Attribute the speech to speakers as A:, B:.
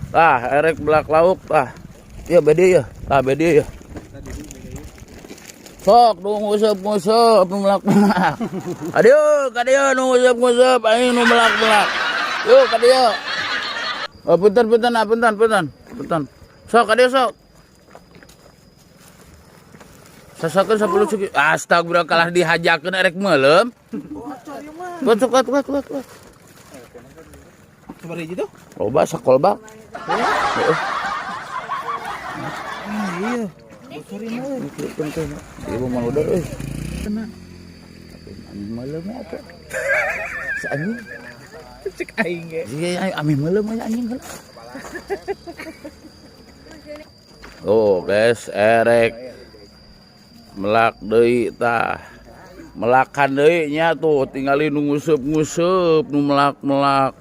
A: Tah, erek melak lauk tah. Ya bede ya. Tah bede ya. Sok nu nguseup-nguseup nu melak-melak. Aduh, ka dieu nu nguseup-nguseup aing nu melak-melak. Yuk ka dieu. Oh, punten punten ah, punten punten. Punten. Sok ka dieu sok. Sasakeun 10 segi. Astagfirullah, kalah dihajakeun erek meuleum. Kuat kuat kuat kuat kuat.
B: Coba hiji tuh.
A: Loba sakolbak. Heeh.
B: Iya. Bocor ini euy.
A: Ieu mah udah euy. Tapi amin meuleum atuh. Si anjing.
B: Cek aing ge.
A: Iya, amin meuleum aya anjing heula. Oh, guys, erek melak deui tah. Melakan deui nya tuh, tingali nu nguseup-nguseup, nu melak-melak.